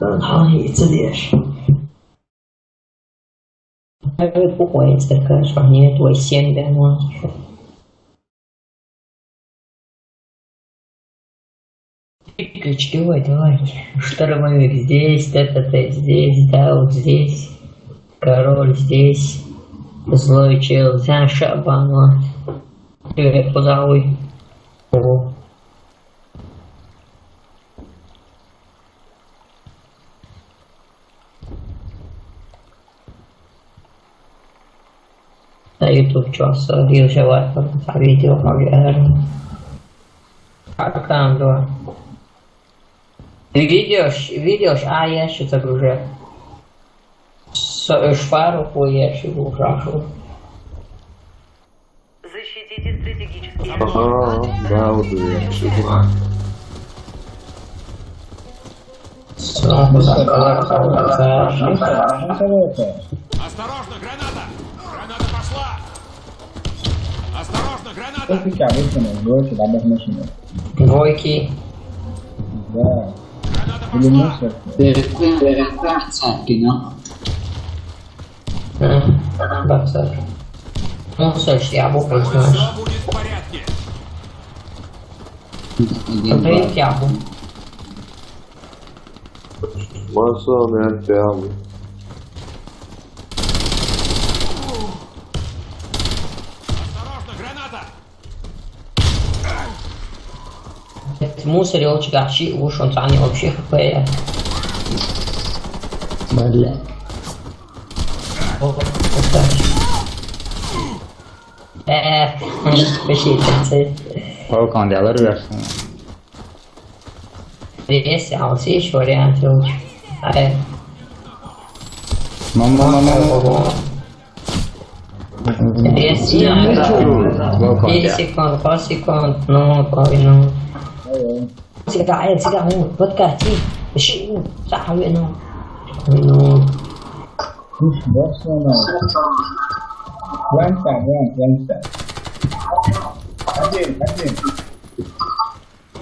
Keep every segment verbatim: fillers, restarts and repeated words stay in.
Ага, и целешь. Буквально церковь, нет, ой, семь, да, ну. Крючки, ой, давайте. Штурмовик здесь, т т т здесь, Дауд здесь, король здесь, злой чел, Зян Шабанова. Привет, позову. О. Ютуб чё, сразу я же вайфай, а видео, а я Как там, да? Видео, видео, а я что загружаю. С шпару хуя, что ужашу. Защитите стратегические Ага, да, вот я чего. Осторожно, граната! Граната пошла! Осторожно, граната! Кто тебя выкинул? Двойки, да, можно машину. Двойки. Да. Граната Или пошла! Мусор. Перестань, перестань, Сапкина. Э, боксер. Ну, слушай, я букву знаешь. Всё будет в порядке. Блин, я бу- Маса, мен прям. Осторожно, граната! Этот мусор, елочка, вообще, уж он там вообще хп. Бля. О, вот так. Э, вообще, это цель. Балкон, я ларю. Есть, а вот есть вариант, елочка. А, э. Мама, мама, мама. Ого. Здесь, э, Балкон, десять да. Секунд, пять секунд, ну, ой, ну. Всегда, э, всегда, ну, подкати. Ищи, ну, сахави, ну. Ну. Слушай, да, всё равно. Планта, вон, планта. Один, один.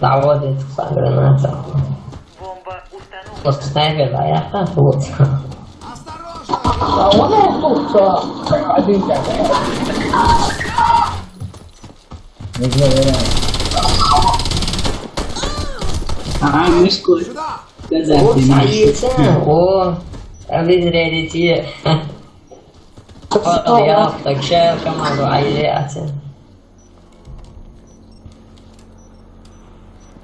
Заводится граната. Бомба установлена. Вот снайпер, да, я так вот. Осторожно! А он вот тут, а, один так. Ага, мышку. Сюда! Сказать не можешь. О, а вы зря летите. Вот, я так, ща команду, а или отец.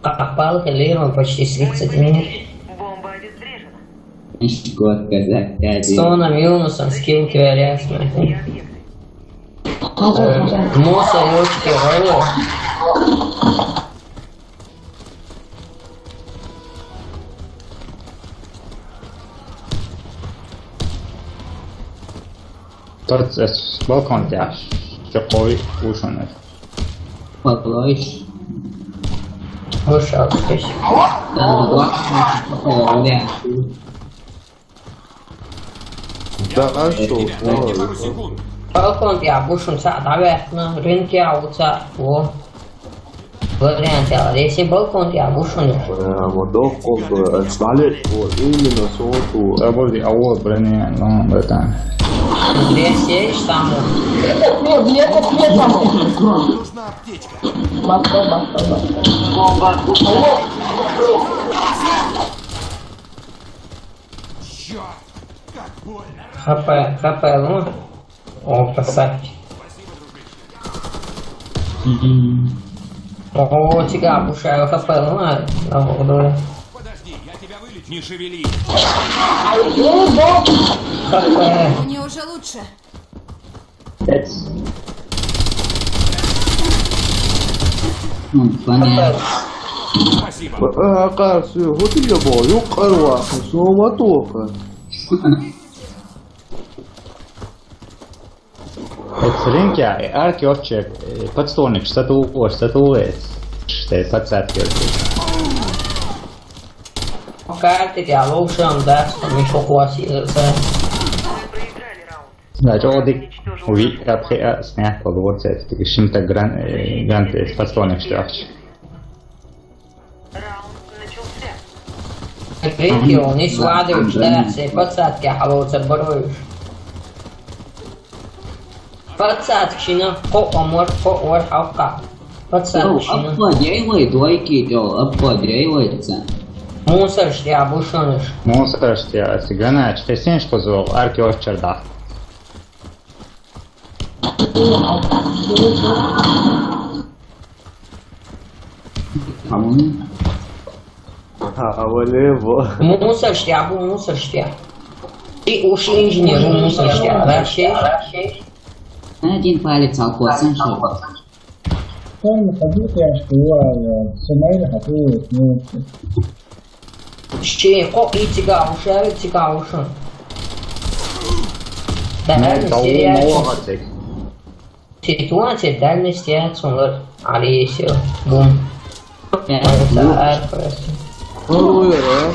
Попал, Хеллер, он почти с тридцать минут. Бомба обезврежена. Мышку отказать, да, Стоном, Юнусом, скилл творя, смотри. Э, Муса, ручки, роллы. Торт с балкон тяж. Чё, кой, ушённый. Подложь. Хорошо, слышь. Там два. О, бля. Да, а что? Ребят, дайте пару секунд. Балкон я бушун са, давай, на рынке я уца, о. Вариант я, если балкон я бушун. Прямо дох, как бы, отстали, вот, именно соту. Да, подожди, а вот, блин, не, ну, это. Здесь есть там. Нет, нет, нет, нет, там. Нужна аптечка. Баста, баста, баста. Бомба. Чёрт, как больно. Х П, Х П, ну. О, красавчик. О, тебя пушаю, Х П, ну, на, на, на. Подожди, я тебя вылечу. Не шевели. Х П. Мне уже лучше. Ну, понятно. Спасибо. Э, оказывается, вот я был, ё, карваху, снова только. Эцринкя, арки отче, э, подствольник, что-то у-, что-то у-, э, что подсадки отче. Пока ты диалог, что он даст, он ещё классный, э, Да, чё, вот и уви-, а, пхе-, а, снег, вот, вот, это, ты, шим-то гран-, э, гранты, подствольник, что ли. Раунд начался. Видео, не свадьбу, да, все пацатки, а вот заборуешь. Пацатки, ну, кокомор, кокор, хавка. Пацатки, ну. Аппа, дяйлай, двойки, дё, аппа, дяйлай, ца. Мусор, что я бушаныш. Мусор, что я, сиганач, ты синш козол, арки очерда. Авалево. Мусор, что я, бу мусор, что я. И уши инженер, бу мусор, что я. Вообще. Один палец алкоцен, что ли? Sen mi kadar yaşlı var ya? Sen ayrı hafif. Şey, ko, и тебя уши, и тебя уши. Да, серия. Ситуация, дальность, я цунлар. Али, всё. Бум. Я, это арфа. Ой, да.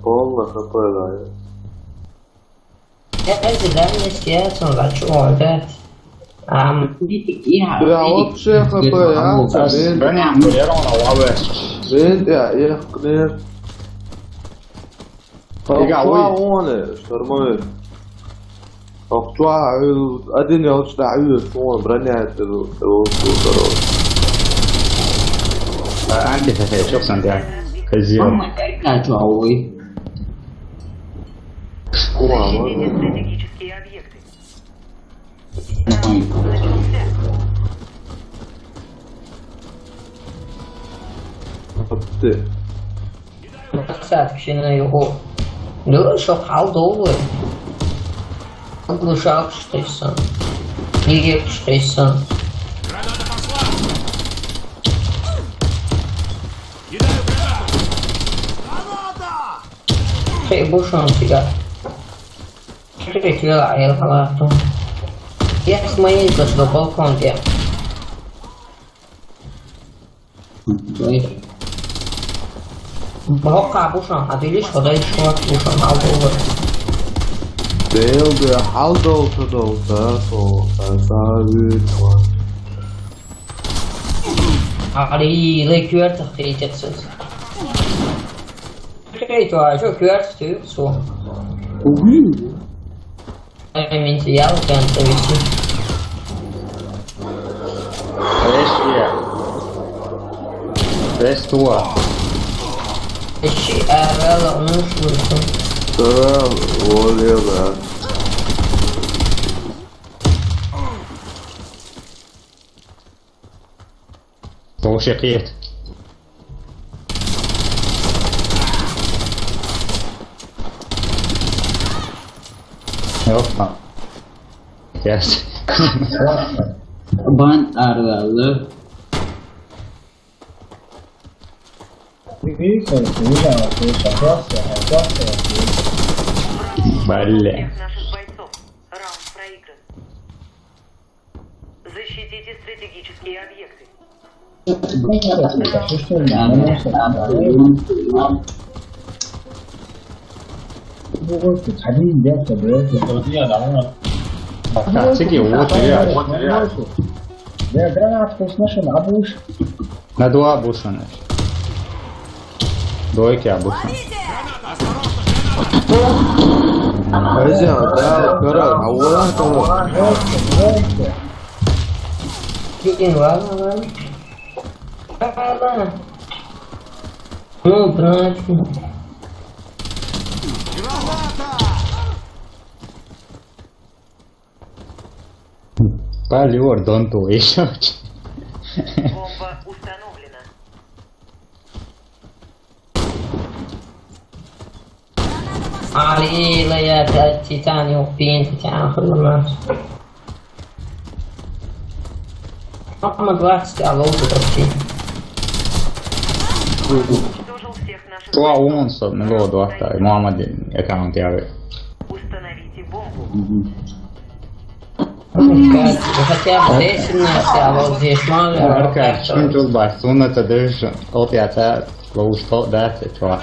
Полный ХП, да. Я, это дальность, я цунлар, чё, опять? Ам. Бля, вообще ХП, а? Блин. Блин, я, я, блин. Ига, ой. Оне, штормовик. Ох, чё, один я лучше даю, что он броняет, это, это, это, это. А, ты, ты, ты, чё, Сандря? Козёл. Мама, какая чё, ой. Шкура, ладно. Защитите стратегические объекты. Раунд начался. Ты. Сатки на его. Да, что, халдовый. Глушак, что ли, сан? Или что ли, сан? Хей, бушан тебя. Хей, тебя, я халату. Я с моей, что балкон где. Бохо бушан, а ты лишь ходай шот бушан, алдовый. Делби, алдовый, алдовый, алдовый. Али, ле кюрт хейтексиз. Хейт ва, чё кюрт тюксу? Угу. Ай, мен я, прям завести. Эшия. Эстуа. Эши, а, вела, ну, слышно. Да, воле, да. Слушай, привет. Опа. Yes. Бан арвалы. Блин. Всех наших бойцов. Раунд проигран. Защитите стратегические объекты. Чеки, вот я. Да, гранатку с машины, а будешь? На два бушаны. Двойки обычно. Друзья, да, король, а вот он. Блин, ладно, ладно. Ладно. Ну, братья. Палёр, донту, ещё. Бомба установлена. Али, ла я, та, титан, ё, пин, титан, хлама. Мама, двадцать, а лоу, подожди. Уничтожил всех наших бойцов. Туа унсо, ну, лоу, два, та, Мухаммад аккаунт, я. Установите бомбу. Хотя бы десять на себя, вот здесь мало. Арка, шун чул бар, суна та дыш, от я та, лоу, что, да, ты чё?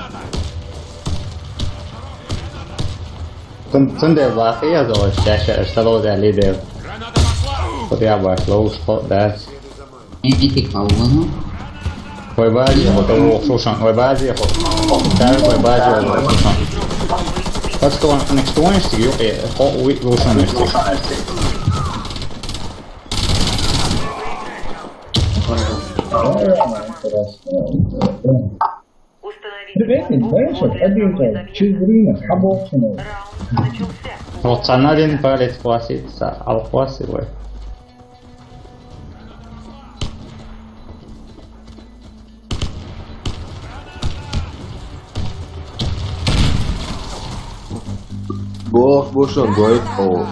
Тун, тун де бахи я зо, чаша, что лоу, да, лидер. Вот я бар, лоу, что, да. Эти кого? Вай базе хо, то вох шушан, вай базе хо. Дар вай базе хо шушан. Ацтон, некстон стиг юк, хо уи шушан стиг. Установить Привет, бомбу знаешь, вот после один взрыва. Раз, через время, с обочины. Раунд начался. Роцаналин палец хвасит, са, ал хвасит, вай. Бог, бушан, говорит, о.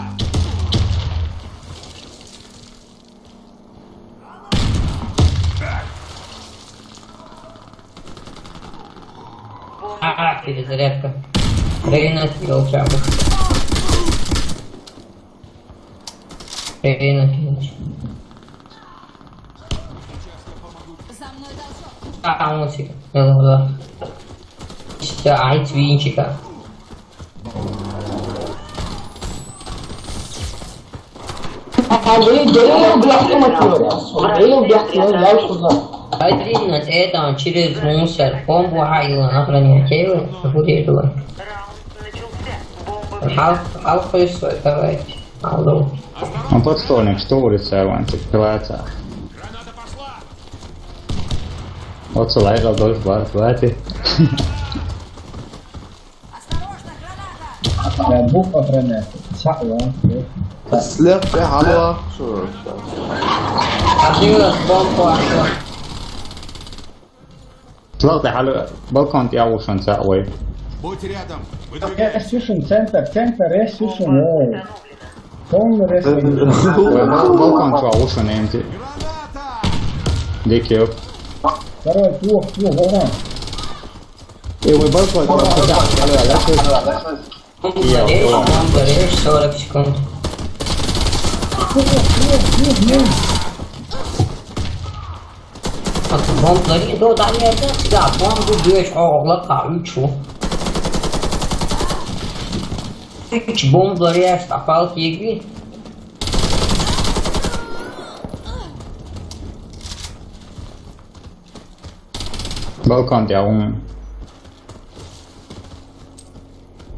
А, перезарядка. Рейна съел шагу. Рейна съел. А, он сик. Все, ай, свинчика. Андрей, Дэйл бяхтым отсюда. Дэйл бяхтым, я сюда. Один над этим через мусор. Бомбу хайла, нахрен я кейла, будет его. Хал, хал, давайте. Алло. Он подстольник, что улица, вон, цепляется. Вот сюда, я должен, хватит. Буква прям. Слег, я хала. Один раз бомбу, а что? Слег, я хала. Балкон, я ушел, ца, ой. Будь рядом. Выдвигайся. Ресюшн, центр, центр, ресюшн, ой. Полный ресюшн. Ой, бал-, балкон, чё, ушел, эмти. Дикий. Второй, плох, плох, балкон. Э, ой, балкон, балкон, да, да, да, да. Бомбу зарежь, бомбу зарежь, сорок секунд. Бомбу зарежь, да, да, нет, да, да, бомбу бьёшь, о, лака, и чё? Ты чё, бомбу зарежь, а палки игры? Балкон, я умный.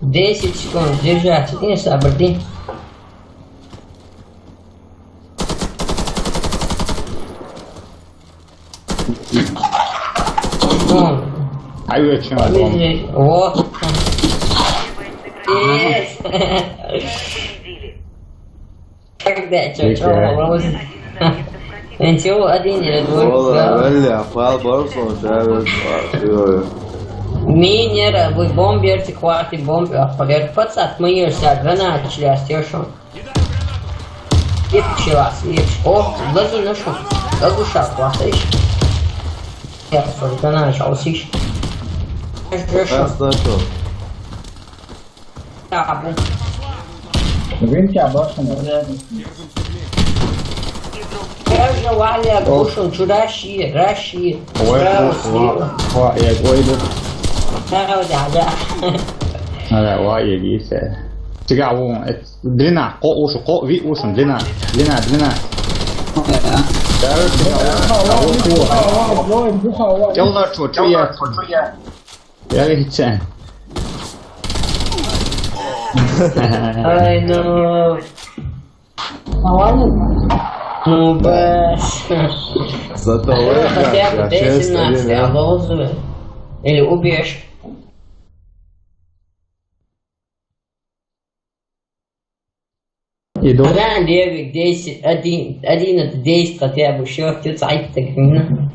Десять секунд держать. Не, сабрди. Ай, вы чё, подожди. Вот. Есть. Когда, чё, чё, Володя? Ничего, один или двое. Валли, апал барсон, чавес, ё. Минер, вы бомберти, хватит бомбер, апалер, пацат, мы её ся, гранат, чляс, тешо. Епчилас, епч. О, влади, ну что? Лагуша, класс, ещё. Я, гранат, чё, усиш. Раз, да, что? Табу. Винти абашын. Эржа валя гушун чураши, раши. Ой, ва, ва, ва, я, ой, да. Да, да, да. Ала, ва, я, гисе. Тига, вон, эт, длина, ко, ушу, ко, ви, ушун, длина, длина, длина. Да, тига, вон, вон, вон. Кёллар чё, чё я? Я ведь. Ай, ну. Ну, бэш. Зато вы хотя бы как, я десять, шесть, один, семнадцать, да? Обалзывай. Или убьешь. Иду. Ага, девять, десять, один, одиннадцать, десять хотя бы, ещё хоть цайт так, ну.